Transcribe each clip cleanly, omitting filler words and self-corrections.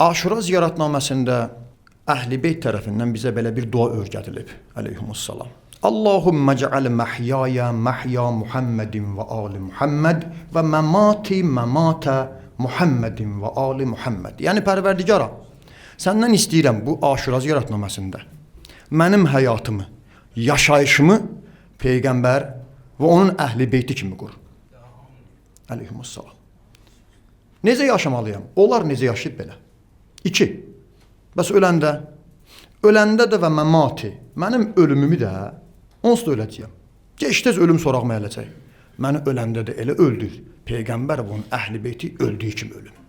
Aşura ziyarətnaməsində Əhl-i Beyt tərəfindən bizə belə bir dua öyrədilib, əleyhimussalam. Allahümmə cəal məhyaya məhya Muhammedin və ali Muhammed və məmati məmatə Muhammedin və ali Muhammed. Yəni Pərverdigara, səndən istəyirəm bu Aşura ziyarətnaməsində mənim həyatımı, yaşayışımı Peyğəmbər və onun Əhl-i Beyti kimi qur. Əleyhimussalam. Necə yaşamalıyam? Onlar necə yaşayıb belə? 2. Bəs öləndə? Öləndə də və məmati, mənim ölümümü də onsuz da öləcəyəm. Gec-tez ölüm sorağıma gələcək. Məni öləndə də elə öldür. Peyğəmbər və onun Əhl-i Beyti öldüyü kimi ölüm.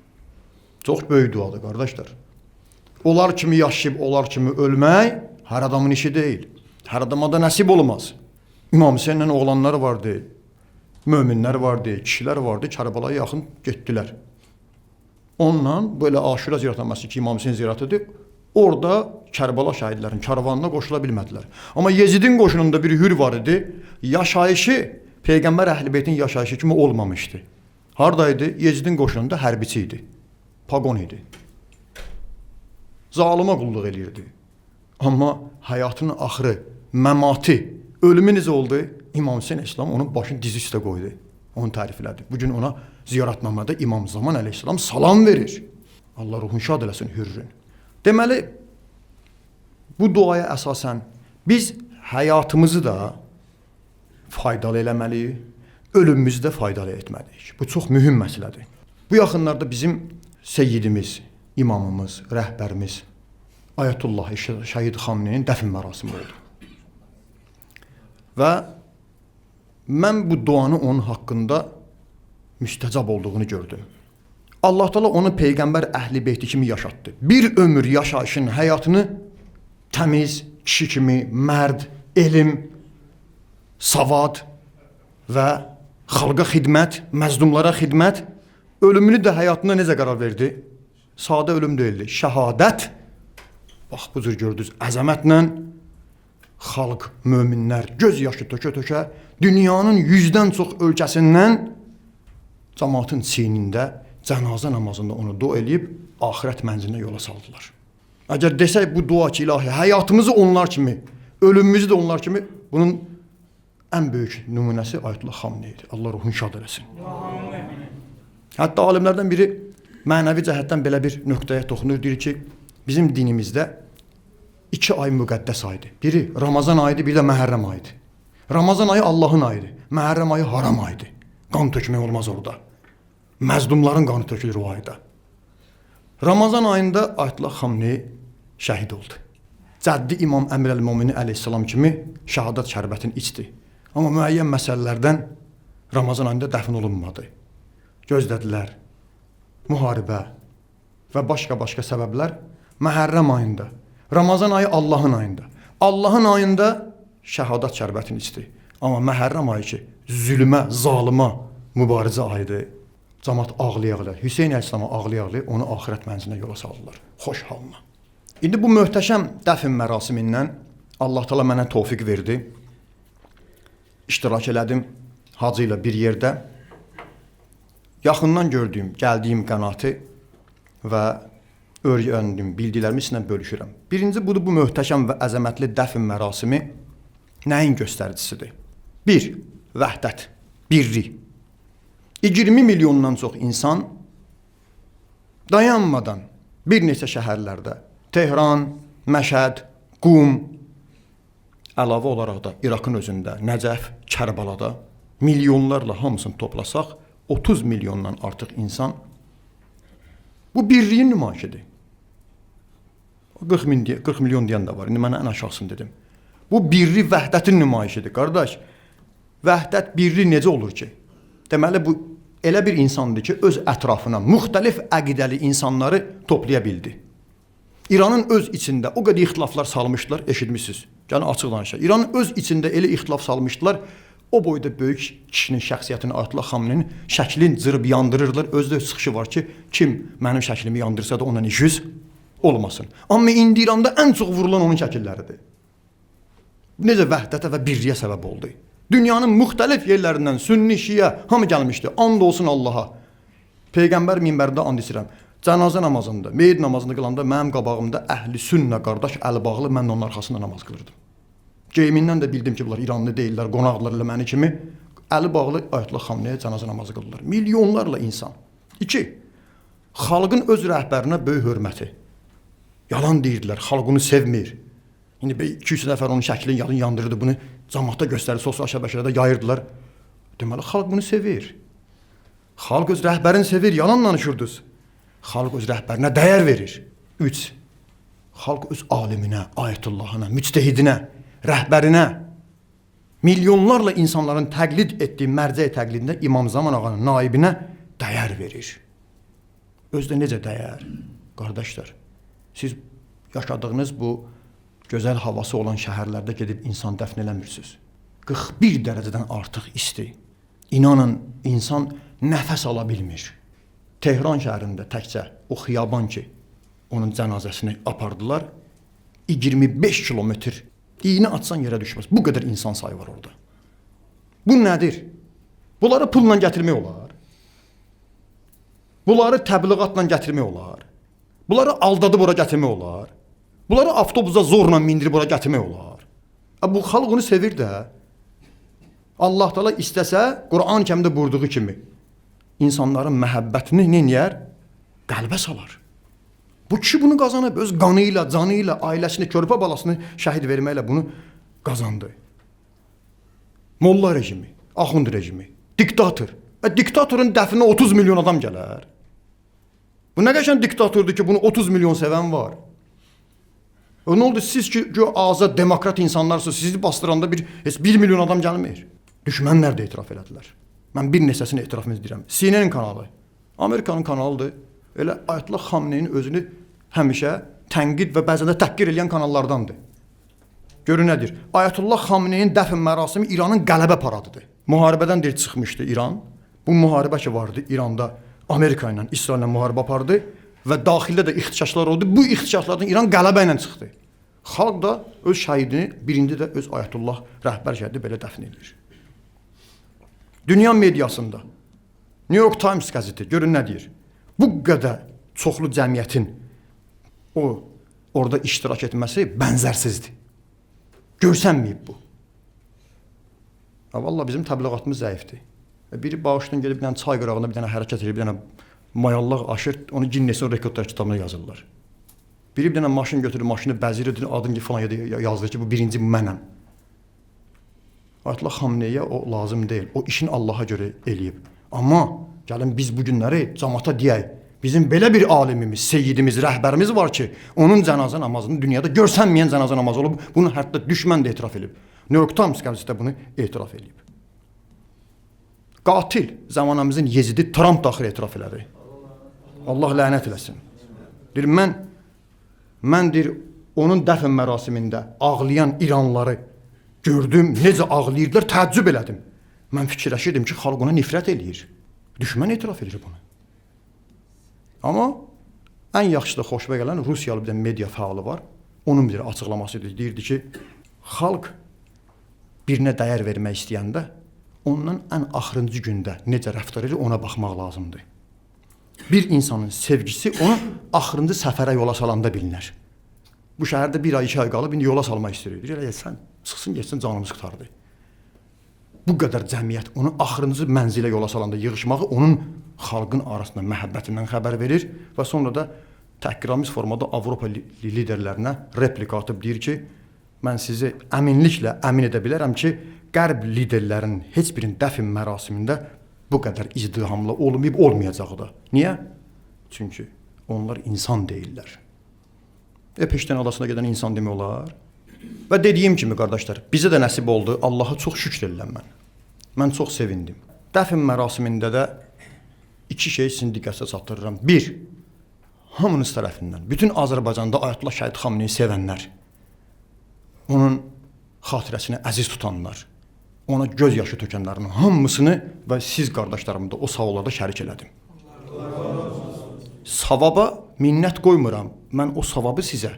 Çox böyük duadır qardaşlar. Onlar kimi yaşayıb, onlar kimi ölmək hər adamın işi deyil. Hər adama da nəsib olmaz. İmam Hüseynlə oğlanları vardı, möminlər vardı, kişilər vardı, Kərbalaya yaxın getdilər. Onunla belə Aşura ziyarətnaməsi ki, İmam Hüseyn ziyarətidir, orada Kərbəla şəhidlərin karvanına qoşula bilmədilər. Amma Yezidin qoşununda bir hür var idi, yaşayışı Peyğəmbər Əhl-i Beytin yaşayışı kimi olmamışdı. Haradaydı? Yezidin qoşununda hərbiçi idi, paqon idi. Zalıma qulluq eləyirdi. Amma həyatının axırı, məmati, ölümü necə oldu? İmam Hüseyn əleyhissalam onun başını dizi üstə qoydu. Onu tərif elədi. Bugün ona ziyarətnamədə İmam Zaman əleyhissalam salam verir. Allah ruhunu şad eləsin hürrün. Deməli, bu duaya əsasən biz həyatımızı da faydalı eləməliyik, ölümümüzü də faydalı etməliyik. Bu çox mühüm məsələdir. Bu yaxınlarda bizim seyyidimiz, imamımız, rəhbərimiz Ayətullah Şəhid Xamneyinin dəfn mərasimi oldu. Və mən bu duanı onun haqqında müstəcab olduğunu gördüm. Allah Teala onu Peyğəmbər Əhl-i Beyti kimi yaşatdı. Bir ömür yaşayışın həyatını təmiz, kişi kimi, mərd, elm, savad və xalqa xidmət, məzlumlara xidmət, ölümünü də həyatına necə qərar verdi? Sadə ölüm deyildi. Şəhadət, bax bu cür gördünüz, əzəmətlə xalq, möminlər göz yaşı tökə-tökə dünyanın 100-dən çox ölkəsindən cəmaatın çiynində cənazə namazında onu dua eləyib axirət mənzilinə yola saldılar. Əgər desək bu dua ki, ilahi, həyatımızı onlar kimi, ölümümüzü də onlar kimi, bunun ən böyük nümunəsi Ayətullah Xamneydir. Allah ruhunu şad eləsin. Hətta alimlərdən biri mənəvi cəhətdən belə bir nöqtəyə toxunur, deyir ki, bizim dinimizdə 2 ay müqəddəs aydır. Biri Ramazan ayıdır, biri də Məhərrəm ayıdır. Ramazan ayı Allahın ayıdır. Məhərrəm ayı haram ayıdır. Qan tökmək olmaz orada. Məzlumların qanı tökülür o ayda. Ramazan ayında Ayətullah Xamney şəhid oldu. Cəddi İmam Əmirəl-Möminin əleyhissalam kimi şəhadət şərbətini içdi. Amma müəyyən məsələlərdən Ramazan ayında dəfn olunmadı. Gözlədilər. Müharibə və başqa-başqa səbəblər Məhərrəm ayında, Ramazan ayı Allahın ayında. Allahın ayında şəhadət şərbətini içdi. Amma Məhərrəm ayı ki, zülmə, zalıma mübarizə ayıdır. Camaat ağlaya-ağlaya, Hüseyn əleyhissalama ağlaya-ağlaya onu axirət mənzilinə yola saldılar. Xoş halına. İndi bu möhtəşəm dəfn mərasimindən Allah Teala mənə tövfiq verdi. İştirak elədim hacı ilə bir yerdə. Yaxından gördüyüm, gəldiyim qənaəti və öyrəndiyim, bildiklərimi sizinlə bölüşürəm. Birinci budur, bu möhtəşəm və əzəmətli dəfn mərasimi nəyin göstəricisidir? 1. Vəhdət, birlik. 20 milyondan çox insan dayanmadan bir neçə şəhərlərdə, Tehran, Məşəd, Qum, əlavə olaraq da İraqın özündə, Nəcəf, Kərbalada milyonlarla hamısını toplasaq, 30 milyondan artıq insan bu birliyin nümayişidir. 40 milyon deyən də var. İndi mənə ən aşağısını dedim. Bu birlik vəhdətin nümayişidir, qardaş. Vəhdət, birlik necə olur ki? Deməli bu elə bir insandır ki, öz ətrafına müxtəlif əqidəli insanları toplaya bildi. İranın öz içində o qədər ixtilaflar salmışdılar, eşitmişsiniz. Yəni açıq danışaq. İranın öz içində elə ixtilaf salmışdılar, o boyda böyük kişinin şəxsiyyətini, Ayətullah Xamneyinin şəklini cırıb yandırırdılar. Özdə çıxışı var ki, kim mənim şəklimi yandırsa da ondan işiniz olmasın. Amma indi İranda ən çox vurulan onun şəkilləridir. Necə vəhdətə və birliyə səbəb oldu. Dünyanın müxtəlif yerlərindən sünni, şiə hamı gəlmişdi. And olsun Allaha. Peyğəmbər minbərində and içirəm. Cənazə namazında, meyit namazını qılanda mənim qabağımda əhli sünnə qardaş əli bağlı, mən də onun arxasında namaz qılırdım. Geyimindən də bildim ki, bunlar İranlı deyillər, qonaqdırlar elə məni kimi. Əli bağlı Ayətullah Xamneyə cənazə namazı qılırlar. Milyonlarla insan. 2. Xalqın öz rəhbərinə böyük hörməti. Yalan deyirdilər, xalq onu sevmir. İndi 200 nəfər onun şəklini yalın yandırırdı, bunu camaata göstərir, sosial şəbəkələrdə yayırdılar. Deməli, xalq bunu sevir. Xalq öz rəhbərini sevir, yalan danışırdınız. Xalq öz rəhbərinə dəyər verir. 3. Xalq öz aliminə, ayetullahına, müctehidinə, rəhbərinə, milyonlarla insanların təqlid etdiyi mərcə təqlidində İmam Zaman ağanın naibinə dəyər verir. Özdə necə dəyər? Qardaşlar, siz yaşadığınız bu gözəl havası olan şəhərlərdə gedib insan dəfn eləmirsiniz. 41 dərəcədən artıq isti. İnanın, insan nəfəs ala bilmir. Tehran şəhərində təkcə o xiyaban ki, onun cənazəsini apardılar, 25 kilometr iynə atsan yerə düşməz. Bu qədər insan sayı var orada. Bu nədir? Bunları pulla gətirmək olar. Bunları təbliğatla gətirmək olar. Bunları aldadıb ora gətirmək olar. Bunları avtobusa zorla mindirib ora gətirmək olar. Bu xalq onu sevir də. Allah Teala istəsə, Quran-ı Kərimdə buyurduğu kimi insanların məhəbbətini neyniyər? Qəlbə salar. Bu kişi bunu qazanıb, öz qanı ilə, canı ilə, ailəsini, körpə balasını şəhid verməklə bunu qazandı. Molla rejimi, axund rejimi, diktator. Diktatorun dəfninə 30 milyon adam gələr. Bu nə qəşəng diktatordur ki, bunu 30 milyon sevən var. Nə oldu? Siz ki, azad, demokrat insanlarsınız, sizi bastıranda heç 1 milyon adam gəlmir. Düşmənlər də etiraf elədilər. Mən bir neçəsini etiraf edirəm. CNN kanalı, Amerikanın kanalıdır. Elə Ayətullah Xamneyin özünü həmişə tənqid və bəzən də təhqir eləyən kanallardandır. Görün nədir? Ayətullah Xamneyin dəfn mərasimi İranın qələbə paradıdır. Müharibədən deyir çıxmışdı İran. Bu müharibə ki vardı İranda Amerika ilə, İsraillə müharibə apardı və daxildə də ixtişaşlar oldu. Bu ixtişaşlardan İran qələbə ilə çıxdı. Xalq da öz şəhidini, birinci də öz Ayətullah rəhbər şəhidi belə dəfn edir. Dünya mediasında New York Times qəzeti görün nə deyir? Bu qədər çoxlu cəmiyyətin o orada iştirak etməsi bənzərsizdir. Görsənməyib bu. Ha, vallahi bizim təbliğatımız zəifdir. Biri bağışdan gedib bir dənə çay qırağında bir dənə hərəkət edir, bir dənə mayallaq aşır, onu Guinness-in rekordlar kitabına yazırlar. Biri bir dənə maşın götürür, maşını bəzir, adın falan yazdır ki, bu birinci mənəm. Ayətullah Xamneyə o lazım deyil. O işini Allaha görə eləyib. Amma gəlin biz bu günləri camaata deyək. Bizim belə bir alimimiz, seyyidimiz, rəhbərimiz var ki, onun cənazə namazını dünyada görsənməyən cənazə namazı olub. Bunu hətta düşmən də etiraf edib. New York Times qəzetə də bunu etiraf edib. Qatil zamanımızın Yezidi Trump daxil etiraf elədi. Allah lənət eləsin. Deyir, mən deyir, onun dəfn mərasimində ağlayan İranlıları gördüm, necə ağlayırdılar, təəccüb elədim. Mən fikirləşirdim ki, xalq ona nifrət eləyir. Düşmən etiraf edir bunu. Amma ən yaxşı da xoşuma gələn Rusiyalı bir də media fəalı var. Onun bir açıqlaması idi. Deyirdi ki, xalq birinə dəyər vermək istəyəndə ondan ən axırıncı gündə necə rəftar edir ona baxmaq lazımdır. Bir insanın sevgisi onu axırıncı səfərə yola salanda bilinər. Bu şəhərdə bir ay, 2 ay qalıb, indi yola salmaq istəyir. Deyir, elə sən çıxsın, getsin, canımız qurtardı. Bu qədər cəmiyyət onu axırıncı mənzilə yola salanda yığışmağı onun xalqın arasında məhəbbətindən xəbər verir və sonra da təhqiramiz formada Avropa liderlərinə replika atıb deyir ki, mən sizi əminliklə əmin edə bilərəm ki, Qərb liderlərinin heç birinin dəfn mərasimində bu qədər izdihamlı olmayıb, olmayacağı da. Niyə? Çünki onlar insan deyillər. Epişten adasına gedən insan demək olar. Və dediyim kimi qardaşlar, bizə də nəsib oldu. Allaha çox şükr edirəm mən. Mən çox sevindim. Dəfn mərasimində də iki şey sizin diqqətinizə çatdırıram. Bir, hamınız tərəfindən, bütün Azərbaycanda Ayətullah Şəhid Xamneyi sevənlər, onun xatirəsini əziz tutanlar, ona göz yaşı tökənlərin hamısını və siz qardaşlarımı da o sağollarda şərik elədim. Savaba minnət qoymuram. Mən o savabı sizə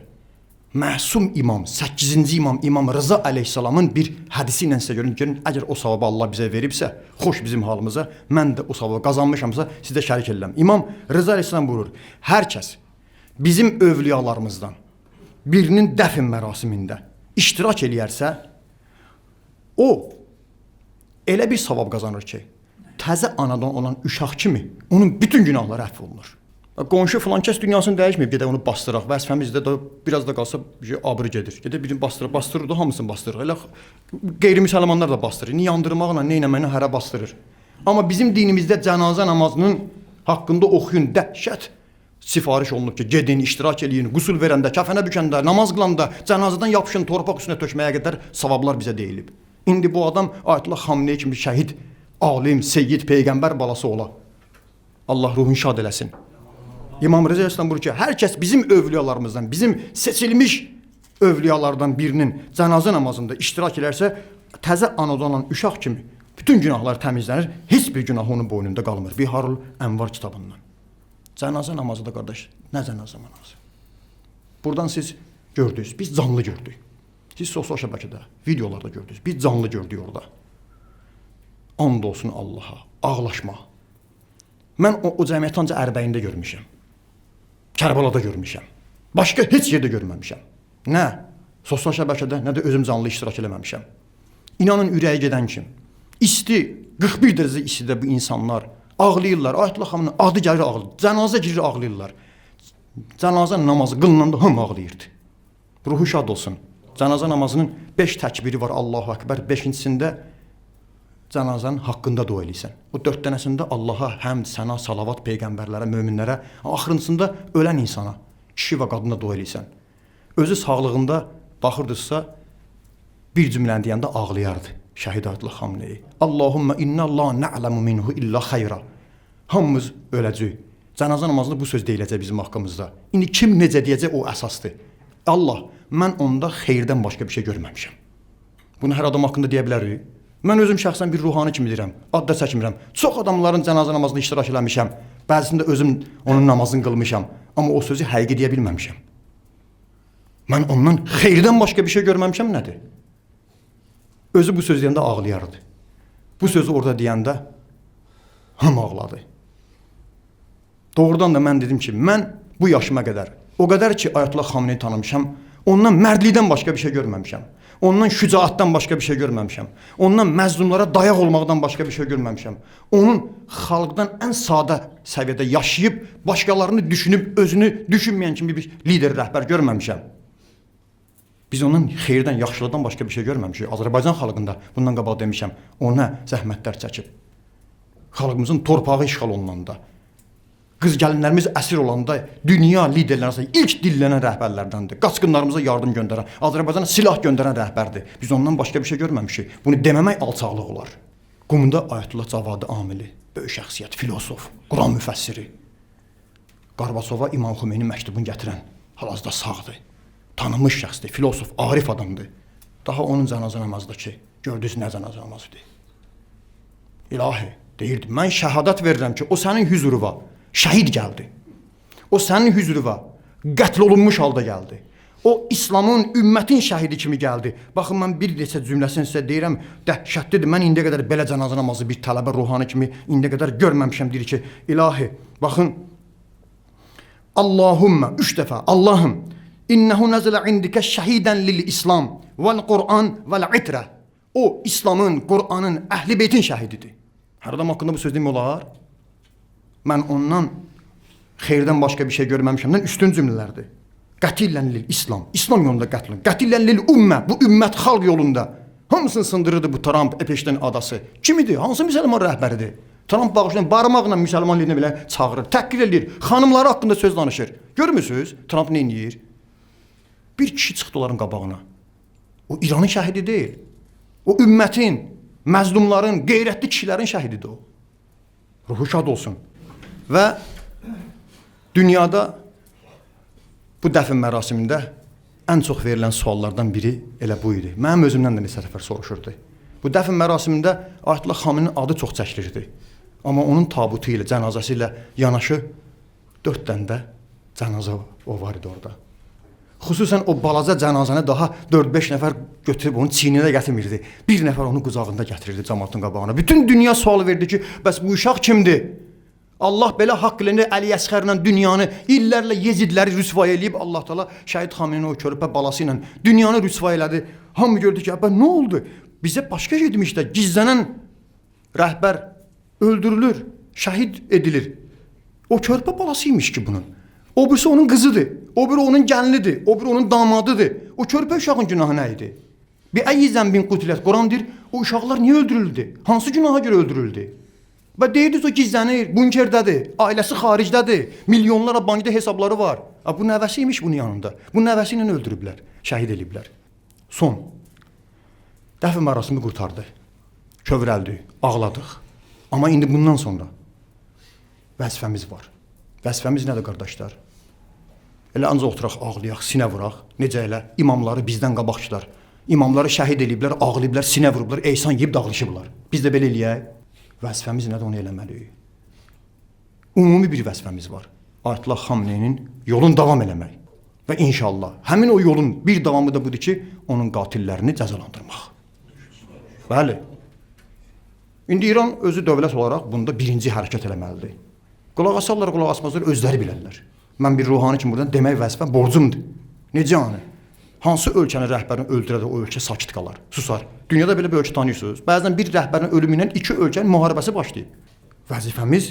məsum imam, 8-ci imam, İmam Rıza əleyhissalamın bir hədisi ilə sizə görün. Görün, əgər o savabı Allah bizə veribsə, xoş bizim halımıza, mən də o savabı qazanmışamsa, sizə şərik edirəm. İmam Rıza əleyhissalam buyurur, hər kəs bizim övliyalarımızdan birinin dəfn mərasimində iştirak eləyərsə, o elə bir savab qazanır ki, təzə anadan olan uşaq kimi onun bütün günahları əfv olunur. Qonşu filan kəs dünyasını dəyişməyib, gedək onu bastıraq. Vəzifəmizdə də biraz da qalsa abrı gedir. Gedək birini bastırır, bastırır da hamısını bastırır. Elə qeyri-müsəlmanlar da bastırır. İndi yandırmaqla, nə eləməklə hərə bastırır. Amma bizim dinimizdə cənazə namazının haqqında oxuyun, dəhşət sifariş olunub ki, gedin, iştirak eləyin, qüsul verəndə, kəfənə bükəndə, namaz qılanda, cənazədən yapışın, torpaq üstünə tökməyə qədər savablar bizə deyilib. İndi bu adam Ayətullah Xamneyi kimi şəhid, alim, seyyid, peyğəmbər balası ola. Allah ruhunu şad eləsin. İmam Rıza əleyhissalam buyurur ki, hər kəs bizim övliyalarımızdan, bizim seçilmiş övliyalardan birinin cənazə namazında iştirak elərsə, təzə anadan olan uşaq kimi bütün günahlar təmizlənir, heç bir günah onun boynunda qalmır. Biharul Ənvar kitabından. Cənazə namazı da qardaş, nə cənazə namazı? Buradan siz gördünüz, biz canlı gördük. Siz sosial şəbəkədə, videolarda gördünüz, biz canlı gördük orada. And olsun Allaha, ağlaşma. Mən o cəmiyyəti ancaq Ərbəyində görmüşəm. Kərbalada görmüşəm. Başqa heç yerdə görməmişəm. Nə sosial şəbəkədə, nə də özüm canlı iştirak eləməmişəm. İnanın ürəyi gedən kim? İsti, 41 dərəcə istidə bu insanlar ağlayırlar. Ayətullah Xameneinin adı gəlir ağlayır. Cənazə girir ağlayırlar. Cənazə namazı qılınanda hamı ağlayırdı. Ruhu şad olsun. Cənazə namazının 5 təkbiri var, Allahu Əkbər. 5-cisində cənazənin haqqında dua eləyirsən. O 4 dənəsində Allaha həmd, səna, salavat, peyğəmbərlərə, möminlərə, axırıncısında ölən insana, kişi və qadına dua eləyirsən. Özü sağlığında baxırdısa, bir cümləni deyəndə ağlayardı şəhid Ayətullah Xameneyi. Allahumma inna la na'lamu minhu illa xeyra. Hamımız öləcəyik. Cənazə namazında bu söz deyiləcək bizim haqqımızda. İndi kim necə deyəcək o əsasdır. Allah, mən onda xeyirdən başqa bir şey görməmişəm. Bunu hər adam haqqında deyə bilərik. Mən özüm şəxsən bir ruhani kimi deyirəm, ad da çəkmirəm. Çox adamların cənazə namazında iştirak eləmişəm. Bəzisində özüm onun namazını qılmışam. Amma o sözü həqiqi deyə bilməmişəm. Mən ondan xeyirdən başqa bir şey görməmişəm nədir? Özü bu söz deyəndə ağlayardı. Bu sözü orada deyəndə hamı ağladı. Doğrudan da mən dedim ki, mən bu yaşıma qədər, o qədər ki Ayətullah Xameneyi tanımışam, ondan mərdlikdən başqa bir şey görməmişəm. Ondan şücaatdan başqa bir şey görməmişəm. Ondan məzlumlara dayaq olmaqdan başqa bir şey görməmişəm. Onun xalqdan ən sadə səviyyədə yaşayıb, başqalarını düşünüb, özünü düşünməyən kimi bir lider, rəhbər görməmişəm. Biz ondan xeyirdən, yaxşılıqdan başqa bir şey görməmişik. Azərbaycan xalqında bundan qabaq demişəm, ona zəhmətlər çəkib. Xalqımızın torpağı işğal olunanda, qız gəlinlərimiz əsir olanda dünya liderləri arasında ilk dillənən rəhbərlərdəndir. Qaçqınlarımıza yardım göndərən, Azərbaycana silah göndərən rəhbərdir. Biz ondan başqa bir şey görməmişik. Bunu deməmək alçaqlıq olar. Qumda Ayətullah Cavadi Amili, böyük şəxsiyyət, filosof, Quran müfəssiri. Qarbaçova İmam Xümeyni məktubunu gətirən, hal-hazırda sağdır. Tanınmış şəxsdir, filosof, arif adamdır. Daha onun cənazə namazındakı, gördünüz nə cənazə namazıdır. İlahi, deyirdi, mən şəhadət verirəm ki, o sənin hüzuruva şəhid gəldi. O sənin hüzuruva qətl olunmuş halda gəldi. O İslamın, ümmətin şəhidi kimi gəldi. Baxın, mən bir neçə cümləsini sizə deyirəm, dəhşətlidir. Mən indiyə qədər belə cənazə namazı bir tələbə ruhani kimi indiyə qədər görməmişəm. Deyir ki, ilahi, baxın, Allahümmə, 3 dəfə, Allahım, innehu nəzələ indikə şəhidən lil İslam vəl Qur'an vəl itrə. O, İslamın, Qur'anın, Əhl-i Beytin şəhididir. Hər adam haqqında bu söz demək olar? Mən ondan xeyirdən başqa bir şey görməmişəmdən üstün cümlələrdir. Qətilən lil İslam, İslam yolunda qətlin. Qətilən lil ümmə, bu ümmət xalq yolunda. Hamısını sındırırdı bu Trump, Epstein adası. Kim idi? Hansı müsəlman rəhbəridir? Trump bağışlayın, barmaqla müsəlman liderini belə çağırır, təhqir eləyir, xanımları haqqında söz danışır. Görmürsünüz? Trump nə eləyir? Bir kişi çıxdı onların qabağına. O İranın şəhidi deyil. O ümmətin, məzlumların, qeyrətli kişilərin şəhididir o. Ruhu şad olsun. Və dünyada bu dəfn mərasimində ən çox verilən suallardan biri elə bu idi. Mənim özümdən də neçə səfər soruşurdu. Bu dəfn mərasimində Ayətullah Xameneinin adı çox çəkilirdi. Amma onun tabutu ilə, cənazəsi ilə yanaşı 4 dənə də cənazə o var idi orada. Xüsusən o balaca cənazəni daha 4-5 nəfər götürüb onun çiyninə gətirmirdi. Bir nəfər onu qucağında gətirirdi cəmaatın qabağına. Bütün dünya sual verdi ki, bəs bu uşaq kimdir? Allah belə haqq ilə Əli Əsxərlə dünyanı illərlə Yezidləri rüsvay eləyib Allah Taala şəhid Xameneinin o körpə balası ilə dünyanı rüsvay elədi. Hamı gördü ki, əbə nə oldu? Bizə başqa şey demiş də gizlənən rəhbər öldürülür, şəhid edilir. O körpə balası imiş ki bunun. O birisi onun qızıdır, o biri onun gəlinidir, o biri onun damadıdır. O körpə uşağın günahı nə idi? Bi əyyi zənbin qutilət. Quran deyir, o uşaqlar niyə öldürüldü? Hansı günaha görə öldürüldü? Və deyirdiniz o gizlənir, bunkerdədir, ailəsi xaricdədir, milyonlarla bankda hesabları var. Ha, bu nəvəsi imiş bunun yanında. Bu nəvəsi ilə öldürüblər, şəhid eləyiblər. Son. Dəfn mərasimi qurtardı. Kövrəldi, ağladıq. Amma indi bundan sonra vəzifəmiz var. Vəzifəmiz nədir qardaşlar? Elə ancaq oturaq, ağlayaq, sinə vuraq. Necə elə imamları bizdən qabaqçılar. İmamları şəhid eləyiblər, ağlayıblar, sinə vurublar, ehsan yeyib dağılışıblar. Biz də belə eləyək. Vəzifəmiz nədir, onu eləməliyik. Ümumi bir vəzifəmiz var. Ayətullah Xameneinin yolunu davam eləmək. Və inşallah həmin o yolun bir davamı da budur ki, onun qatillərini cəzalandırmaq. Bəli. İndi İran özü dövlət olaraq bunda birinci hərəkət eləməlidir. Qulaq asarlar, qulaq asmazlar, özləri bilərlər. Mən bir ruhani kimi buradan demək vəzifəm, borcumdur. Necə yəni? Hansı ölkənin rəhbərini öldürər də o ölkə sakit qalar, susar? Dünyada belə bir ölkə tanıyırsınız. Bəzən bir rəhbərin ölümü ilə iki ölkənin müharibəsi başlayıb. Vəzifəmiz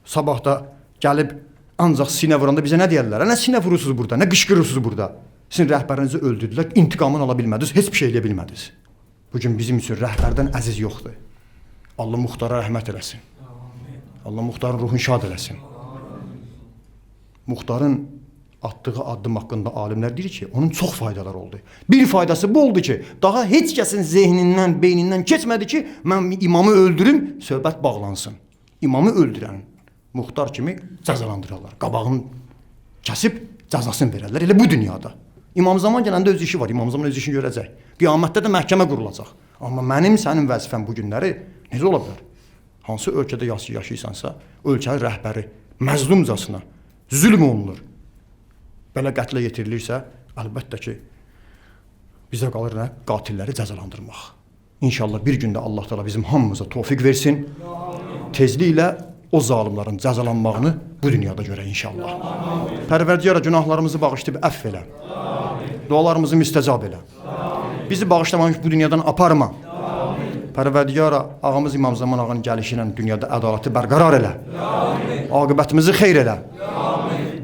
sabah da gəlib ancaq sinə vuranda bizə nə deyərlər? Nə sinə vurursunuz burada, nə qışqırırsınız burada? Sizin rəhbərinizi öldürdülər, intiqamını ala bilmədiniz, heç bir şey eləyə bilmədiniz. Bugün bizim üçün rəhbərdən əziz yoxdur. Allah Muxtara rəhmət eləsin. Allah Muxtarın ruhunu şad eləsin. Muxtarın atdığı addım haqqında alimlər deyir ki, onun çox faydaları oldu. Bir faydası bu oldu ki, daha heç kəsin zehnindən, beynindən keçmədi ki, mən imamı öldürüm, söhbət bağlansın. İmamı öldürən Muxtar kimi cəzalandırarlar. Qabağını kəsib cəzasını verərlər. Elə bu dünyada. İmam zaman gələndə öz işi var. İmam zaman öz işini görəcək. Qiyamətdə də məhkəmə qurulacaq. Amma mənim, sənin vəzifəm bu günləri necə ola bilər? Hansı ölkədə yaşayırsansa, ölkənin rəhbəri məzlumcasına zülm olunur. Belə qətlə yetirilirsə, əlbəttə ki, bizə qalır nə? Qatilləri cəzalandırmaq. İnşallah bir gündə Allah Taala bizim hamımıza tövfiq versin. Tezliklə o zalimların cəzalanmağını bu dünyada görək inşallah. Pərverdigara günahlarımızı bağışlayıb əfv elə. Dualarımızı müstəcab elə. Bizi bağışlamamış bu dünyadan aparma. Pərverdigara ağamız İmam Zaman ağanın gəlişi ilə dünyada ədaləti bərqərar elə. Aqibətimizi xeyr elə.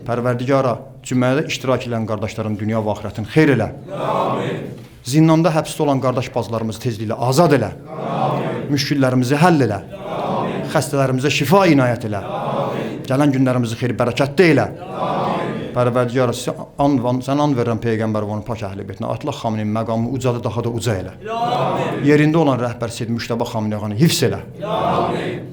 Pərverdigara cümədə iştirak edən qardaşların dünya və axirətin xeyr elə. Zindanda həbsdə olan qardaş bacılarımızı tezliklə azad elə. Müşkillərimizi həll elə. Xəstələrimizə şifa inayət elə. Gələn günlərimizi xeyr bərəkətli elə. Pərverdigara sən and verirəm Peyğəmbər və onun pak əhl-i beytinə. Ayətullah Xameneinin məqamı ucadı, daha da uca elə. Yerində olan rəhbər Seyyid Müştəba Xamenei ağanı hifz elə.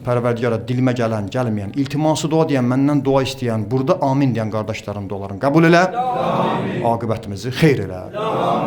Pərverdigara dilimə gələn, gəlməyən, iltiması dua deyən, məndən dua istəyən, burada amin deyən qardaşlarım dualarını qəbul elə. Aqibətimizi xeyr elə.